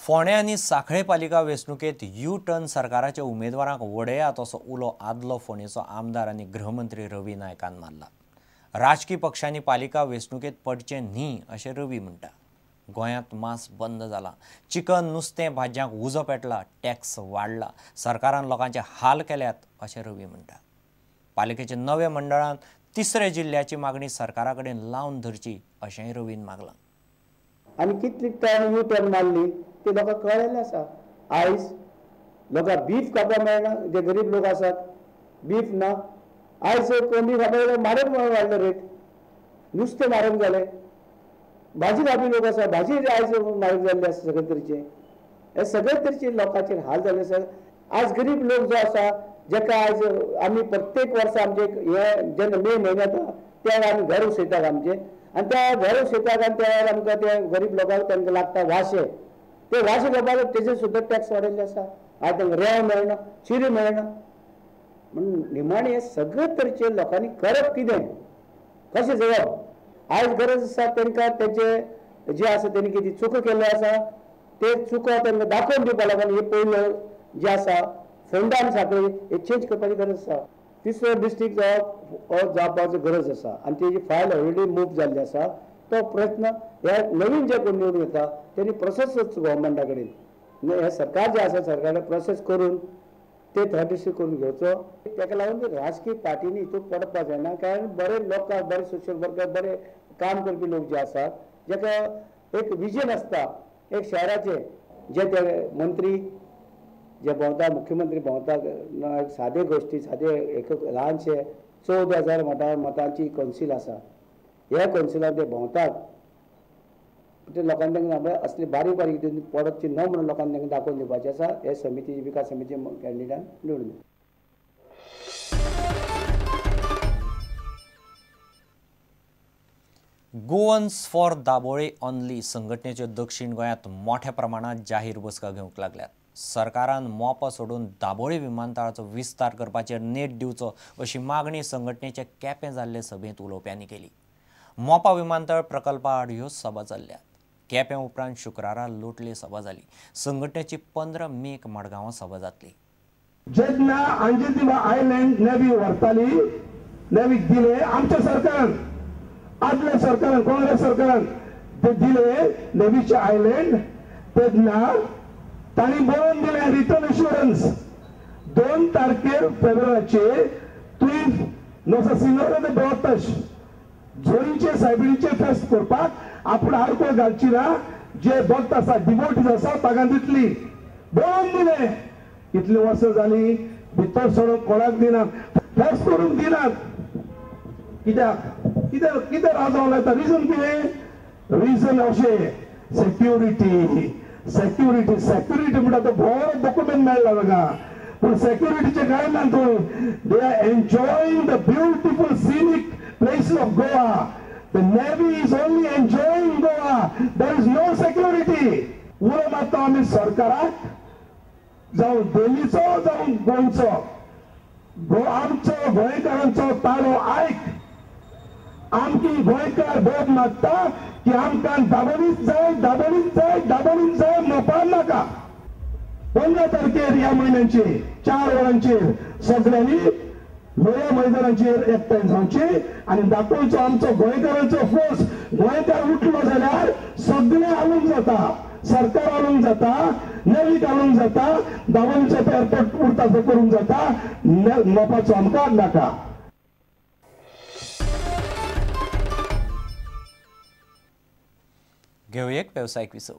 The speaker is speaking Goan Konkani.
फोंडें आनी सांखळे पालिका वेंचणुकेंत यू टर्न सरकाराच्या उमेदवारांक वडयात असो उलो आदलो फोंडेचो आमदार आनी गृहमंत्री रवी नायकान मारला। राजकी पक्षांनी पालिका वेंचणुकेंत पडचें न्ही अशें रवी म्हणटा। गोंयांत मांस बंद जाला, चिकन नुस्तें भाजयांक उजो पेटला, टॅक्स वाडला, सरकारान लोकांचे हाल केल्यात अशें रवी म्हणटा। पालिकेच्या नव्या मंडळान तिसऱ्या जिल्ल्याची मागणी सरकारा कडेन लावन धरची अशेंय रवीन मागलां। आनी कितली टर्न यू टर्न मारली ते लोकांक कळ्ळेलें आसा। आयज लोकांक बीफ खावपाक मेळना, जे गरीब लोक आसात बीफ ना। आयज कोंबी खावपाक म्हारग वाडलो रेट, नुस्तें म्हारग जालें, भाजी खावपी लोक आसा, भाजी आयज म्हारग जाल्ली आसा। सगळे तरेचे हे सगळे तरेचे लोकांचेर हाल जाल्ले आसा। आज गरीब लोक जो आसा जेका आयज आमी प्रत्येक वर्सा आमचे हे जेन्ना मे म्हयन्यांत त्या वेळार आमी घर उसयतात आमचे, आनी त्या घर उसयतात आनी त्या वेळार आमकां ते गरीब लोकांक तांकां लागता वाशे, ते वाशे घेवपाक तेजेर सुद्दां टॅक्स वाडयल्ले आसा। आयज तांकां रेंव मेळना, चिरी मेळना। म्हणून निमाणें हे सगळे तरेचे लोकांनी करप कितें, कशें जगप, आयज गरज आसा तांकां तेजे जे आसा तेणी कितें चुको केल्ल्यो आसा ते चुको तांकां दाखोवन दिवपा लागून हे पयलो जे आसा फोंडा आनी सांखळी हे चेंज करपाची गरज आसा। तिसरो डिस्ट्रिक्ट जावप हो जावपाचो गरज आसा आनी तेजी फायल ऑलरेडी मूव जाल्ली आसा। तो प्रयत्न ह्या नवीन जे कोण निवडून येता तेणी प्रोसेस गव्हर्मेंटा कडेन, हे सरकार जे आसा सरकारान प्रोसेस करून ते थर्ड डिस्ट्रिक्ट करून घेवचो। ताका लागून राजकीय पार्टींनी हितून पडपाक जायना, कारण बरे लोकांक, बरे सोशल वर्कर, बरे काम करपी लोक जे आसात जेका एक विजन आसता एक शहराचें, जे ते मंत्री जे भोंवता, मुख्यमंत्री भोंवता, सादे गोश्टी सादे एक ल्हानशे 14,000 मतांची कौन्सील आसा, ह्या कौन्सिलान ते भोंवतात ते लोकांनी तांकां असली बारीक बारीक हितून पडपची न म्हणून लोकांनी तांकां दाखोवन दिवपाचें आसा। हे समिती विकास समिती कॅन्डिडेटान निवडून गोवन्स फॉर दाबोळे ऑनली संघटनेच्यो दक्षिण गोंयांत मोठ्या प्रमाणात जाहीर बसका घेवंक लागल्यात। सरकारान मोपा सोडून दाबोळी विमानतळाचो विस्तार करपाचेर नेट दिवचो अशी मागणी संघटनेचे केपें जाल्ले सभेंत उलोवप्यांनी केली। मोपा विमानतळ प्रकल्पा आड ह्यो सभा चल्ल्यात। केपें उपरांत शुक्रारा लोटले सभा जाली। संघटनेची 15 मेक मडगांवां सभा जातली। जेन्ना अंजिदिमा आयलँड नेवी व्हरताली, नेवीक दिले आमच्या सरकारान, आदल्या सरकारान, काँग्रेस सरकारान ते दिले नेवीचे आयलँड, तेन्ना तांणी बरोवन दिलें रिटर्न एश्युरन्स 2 तारखेर फेब्रुवारीचेर तुवें नोसा सिंगोरा ते बोताश झोरीचे सायबिणीचे फेस्त करपाक आपूण आडखळ घालची ना, जे भक्त आसा डिवोटीज आसा तांकां दितली बरोवन दिलें। इतली वर्सां जाली भितर सोडून कोणाक दिनात, फेस्त करूंक दिनात। कित्याक कितें कितें राजवं लायता? रिजन कितें? रिजन अशें सेक्युरिटी सेक्युरिटी सेक्युरिटी म्हणटा तो बरो डॉक्युमेंट मेळ्ळा ताका, पूण सेक्युरिटीचें कांय ना थंय। They are enjoying the beautiful scenic places of Goa. The navy is only enjoying Goa, there is no security. उलो मारता आमी सरकाराक, जावं दिल्लीचो जावं गोंयचो, आमचो गोंयकारांचो ताळो आयक। आमकी गोंयकार बोब मागता की आमकां दाबोळीच जाय, दाबोळीच जाय, दाबोळीच जाय, मोपान नाका। 15 तारखेर ह्या म्हयन्याचे 4 वरांचेर सगळ्यांनी लोया मैदानाचेर एकठांय जावचे आनी दाखोवचो आमचो गोंयकारांचो फोर्स। गोंयकार उठलो जाल्यार सगळें हालूंक जाता, सरकार हालूंक जाता, नेवीक हालूंक जाता, दाबोळीचो एअरपोर्ट उरता तो करूंक जाता, मोपाचो आमकां नाका। घेवया एक वेवसायीक विसव।